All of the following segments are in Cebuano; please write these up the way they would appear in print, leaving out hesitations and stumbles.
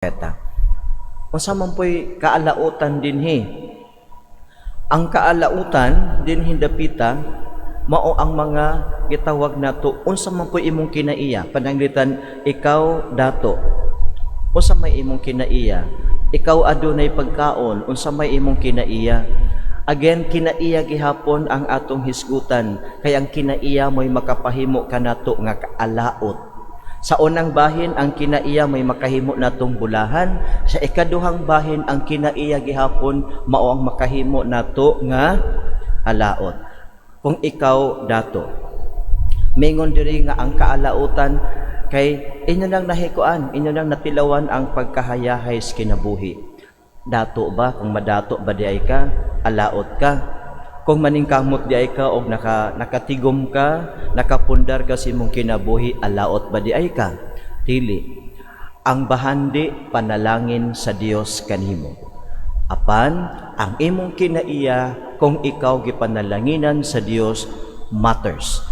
Propeta. Unsa man po'y kaalautan dinhi? Ang kaalautan dinhi dapita mao ang mga gitawag nato, unsa man po'y imong kinaiya? Pananglitan ikaw dato, unsa may imong kinaiya? Ikaw adunay pagkaon, unsa may imong kinaiya? Again, kinaiya gihapon ang atong hisgutan, kay ang kinaiya mo'y makapahimo kanato nga kaalaot. Sa unang bahin, ang kinaiya may makahimo natong bulahan. Sa ikaduhang bahin, ang kinaiya gihapon mao ang makahimo nato nga alaot. Kung ikaw dato, mingon diri nga ang kaalautan kay inyo nang nahikuan, inyo nang natilawan ang pagkahayahay sa kinabuhi. Dato ba? Kung madato ba diay ka, alaot ka. Kung maningkamot diay ka og nakatigom ka, nakapundar ka sa imong kinabuhi, alaot ba diay ka? Dili. Ang bahandi, panalangin sa Dios kanimo. Apan ang imong kinaiya kung ikaw gipanalanginan sa Dios matters.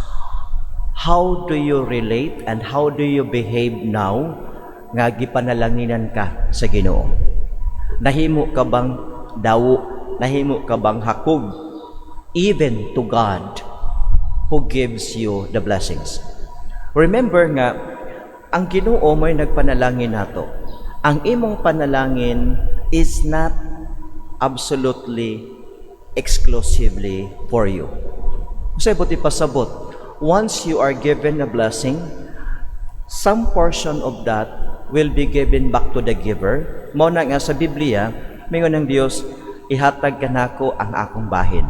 How do you relate and how do you behave now nga gipanalanginan ka sa Ginoo? Nahimo ka bang dawo? Nahimo ka bang hakog? Even to God who gives you the blessings. Remember nga ang Ginoo mo'y nagpanalangin nato. Ang imong panalangin is not absolutely exclusively for you. Unsay buot ipasabot? Once you are given a blessing, some portion of that will be given back to the giver. Mao na nga sa Biblia, mingon ng Dios, "Ihatag kanako ang akong bahin."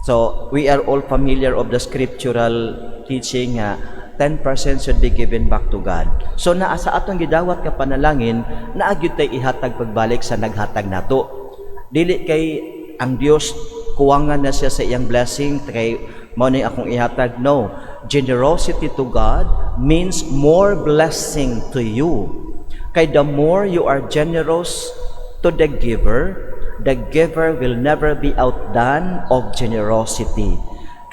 So, we are all familiar of the scriptural teaching nga 10% should be given back to God. So naa sa atong gidawat nga panalangin, naa gyud tay ihatag pagbalik sa naghatag nato. Dili kay ang Dios kuwangan na siya sa iyang blessing kay mao ni akong ihatag. No. Generosity to God means more blessing to you. Kay the more you are generous to the giver will never be outdone of generosity.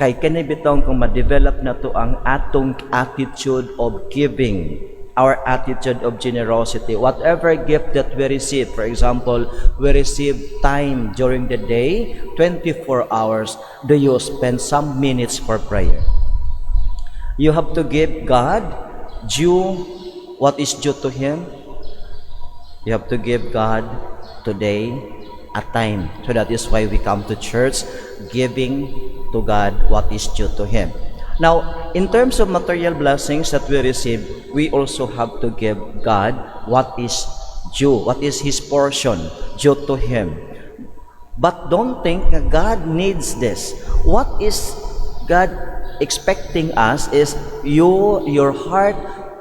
Kay kini bitong kung ma-develop na to ang atong attitude of giving, our attitude of generosity, whatever gift that we receive, for example, we receive time during the day, 24 hours, do you spend some minutes for prayer? You have to give God due what is due to Him. You have to give God today a time. So that is why we come to church, giving to God what is due to Him. Now, in terms of material blessings that we receive, we also have to give God what is due, what is His portion due to Him. But don't think that God needs this. What is God expecting us is your heart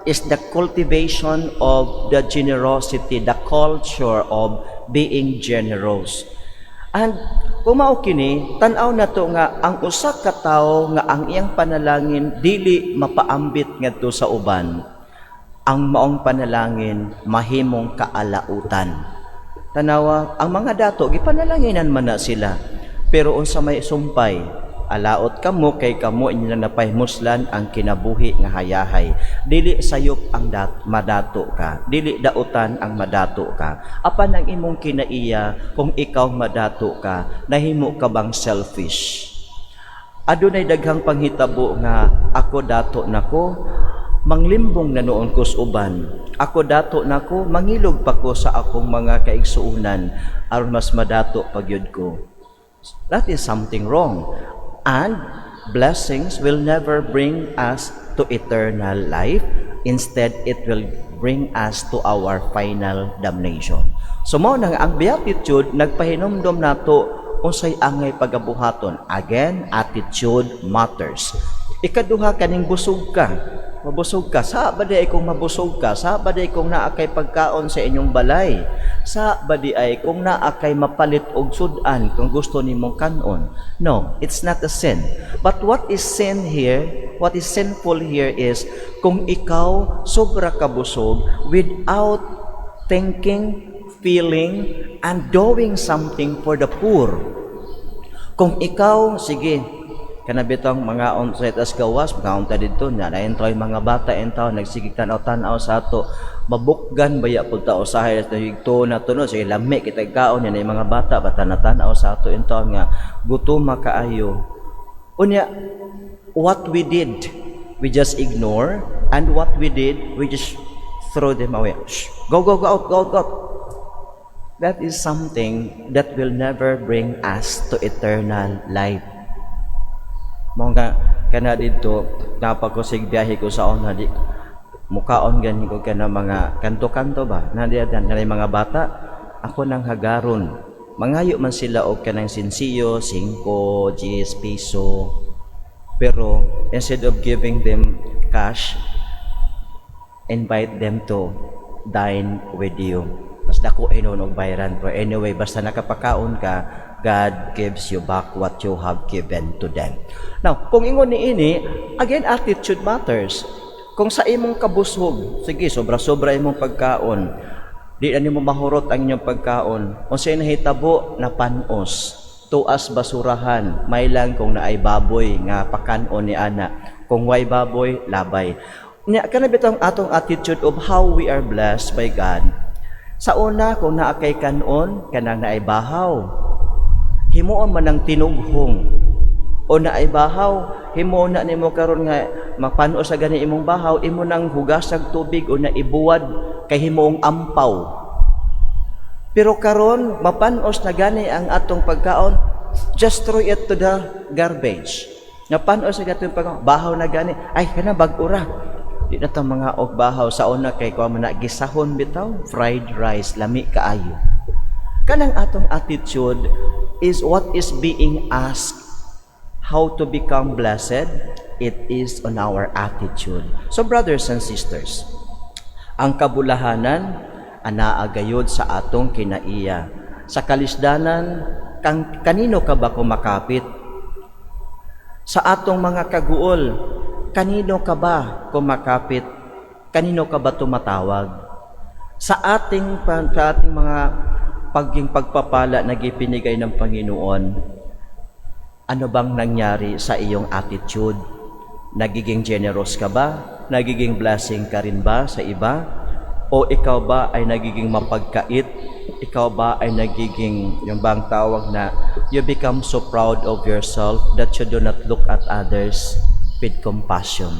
is the cultivation of the generosity, the culture of being generous. And kung mao kini, tan-aw nato nga ang usa ka tawo nga ang iyang panalangin dili mapaambit ngadto sa uban, ang maong panalangin mahimong kaalautan. Tanawa, ang mga dato gipanalanginan man na sila. Pero unsa may sumpay? Alaot kamo kay kamo inyo lang napahimuslan ang kinabuhi nga hayahay. Dili sayop ang madato ka, dili dautan ang madato ka. Apan ang imong kinaiya kung ikaw madato ka, nahimo ka bang selfish? Adunay daghang panghitabo nga ako dato nako, manglimbong na nuon ko sa uban. Ako dato nako, mangilog pa ko sa akong mga kaigsuonan aron mas madato pa gyud ko. That is something wrong. And blessings will never bring us to eternal life. Instead, it will bring us to our final damnation. So mao nang ang beatitude nagpahinumdom nato unsay angay pagabuhaton. Again, attitude matters. Ikaduha, kaning busog ka. Mabusog ka. Sa ba diay kung mabusog ka? Sa ba diay kung naa kay pagkaon sa inyong balay? Sa ba diay kung naa kay mapalit og sud-an kung gusto nimong kanon? No, it's not a sin. But what is sin here? What is sinful here is kung ikaw sobra kabusog without thinking, feeling, and doing something for the poor. Kung ikaw, sige, kana bitong mga on sa itas gawas, mga ta didto na nain mga bata in taon nagsigig tan-aw tan-aw sa ato. Mabukgan baya pud ta usahay sa higto na to, no? Sige, lami kita kaon yan, mga bata bata natanaw sa ato intawon nga gutom makaayo. Unya, what we did, we just ignore, and what we did, we just throw them away. "Shh, go, go, go out, go out, go out." That is something that will never bring us to eternal life. Mao nga kana didto napagkusig biyahe ko sa una, di mukaon gani ko kana mga kanto-kanto ba na diya na mga bata, ako nang hagaron. Mangayo man sila og kanang sensiyo, 5, 10 piso, pero instead of giving them cash, invite them to dine with you. Mas dako hinuon og bayran, pero anyway, basta nakapakaon ka, God gives you back what you have given to them. Now, kung ingon ni ini, again, attitude matters. Kung sa imong kabusog, sige, sobra-sobra imong pagkaon, di na nimo mahurot ang inyong pagkaon. Kung sa nahitabo, napanos, tuas basurahan, may lang kung naay baboy nga pakanon ni ana. Kung way baboy, labay. Nya kana bitong atong attitude of how we are blessed by God. Sa una, kung naa kay kanon, kanang naay bahaw, himuon man ang tinughong. O naay bahaw, himuon na nimo karon nga mapano sa gani imong bahaw, imo nang hugasag tubig o na ibuwad kay himuong ampaw. Pero karon mapanos na gani ang atong pagkaon, just throw it to the garbage. Napanos sa atong pagkaon, bahaw na gani, ay kana bag-o ra. Di na ta mga og bahaw. Sa una kay kuha man na gisahon bitaw, fried rice, lami kaayo. Kanang atong attitude is what is being asked. How to become blessed? It is on our attitude. So brothers and sisters, ang kabulahanan anaa gayod sa atong kinaiya. Sa kalisdanan, kang kanino ka ba kumakapit? Sa atong mga kaguol, kanino ka ba kumakapit? Kanino ka ba tumatawag? Sa ating mga paging pagpapala na gipinigay ng Panginoon, ano bang nangyari sa iyong attitude? Nagiging generous ka ba? Nagiging blessing ka rin ba sa iba? O ikaw ba ay nagiging mapagkait? Ikaw ba ay nagiging, yung bang tawag na, you become so proud of yourself that you do not look at others with compassion?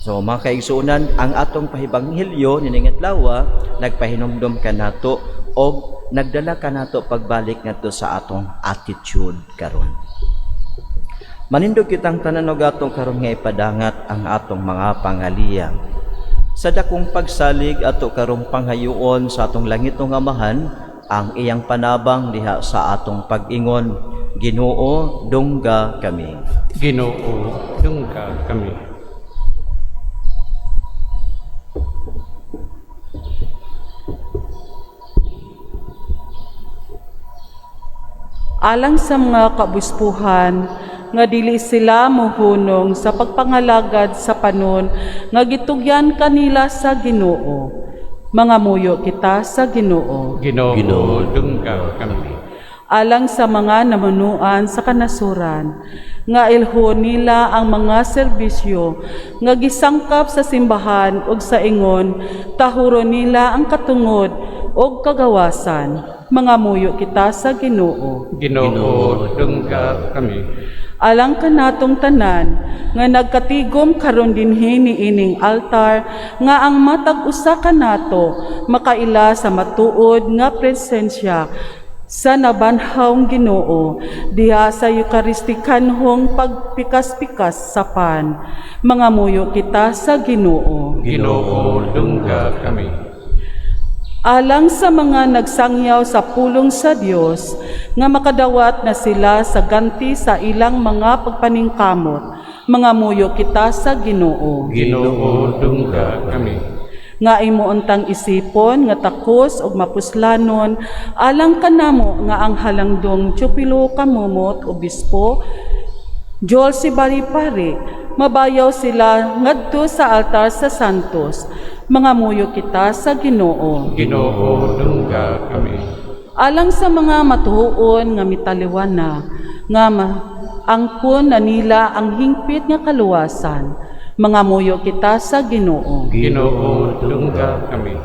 So mga kaigsuonan, ang atong pahibanghilyo nining adlaw nagpahinumdom kanato og nagdala kanato pagbalik ngadto sa atong attitude karon. Manindog kitang tanan og atong karon nga ipadangat ang atong mga pangaliya. Sa dakong pagsalig, ato karong panghayoon sa atong langitnong Amahan ang iyang panabang diha sa atong pag-ingon, Ginoo, dungga kami. Ginoo, dungga kami. Alang sa mga kaobispuhan nga dili sila mohunong sa pagpangalagad sa panon nga gitugyan kanila sa Ginoo. Mangamuyo kita sa Ginoo. Ginoo, dungga kami. Alang sa mga namunuan sa kanasuran nga ilhon nila ang mga serbisyo nga gisangkap sa simbahan ug sa ingon tahuro nila ang katungod ug kagawasan. Mangamuyo kita sa Ginoo. Ginoo, dungga kami. Alang kanatong tanan nga nagkatigom karon dinhi niining altar, nga ang matag usa kanato makaila sa matuod nga presensya sa nabanhawng Ginoo diha sa Eukaristikanhong pagpikas-pikas sa pan. Mangamuyo kita sa Ginoo. Ginoo, dungga kami. Alang sa mga nagsangyaw sa pulong sa Dios nga makadawat na sila sa ganti sa ilang mga pagpaningkamot. Mangamuyo kita sa Ginoo. Ginoo, dungga kami. Nga imo untang isipon nga takos ug mapuslanon alang kanamo nga ang halangdong Teofilo Camomot, Obispo, Joel Sibari Pare, mabayaw sila ngadto sa altar sa santos. Mangamuyo kita sa Ginoo. Ginoo, dungga kami. Alang sa mga matuon nga mitaliwan na, nga angkon na nila ang hingpit nga kaluwasan. Mangamuyo kita sa Ginoo. Ginoo, dungga kami.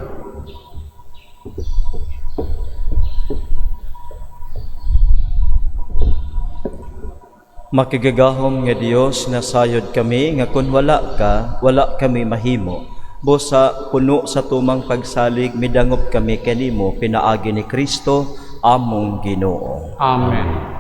Makigagahom nga Dios, nasayod kami nga kun wala ka, wala kami mahimo. Busa puno sa tumang pagsalig, midangop kami kanimo pinaagi ni Kristo among Ginoo. Amen.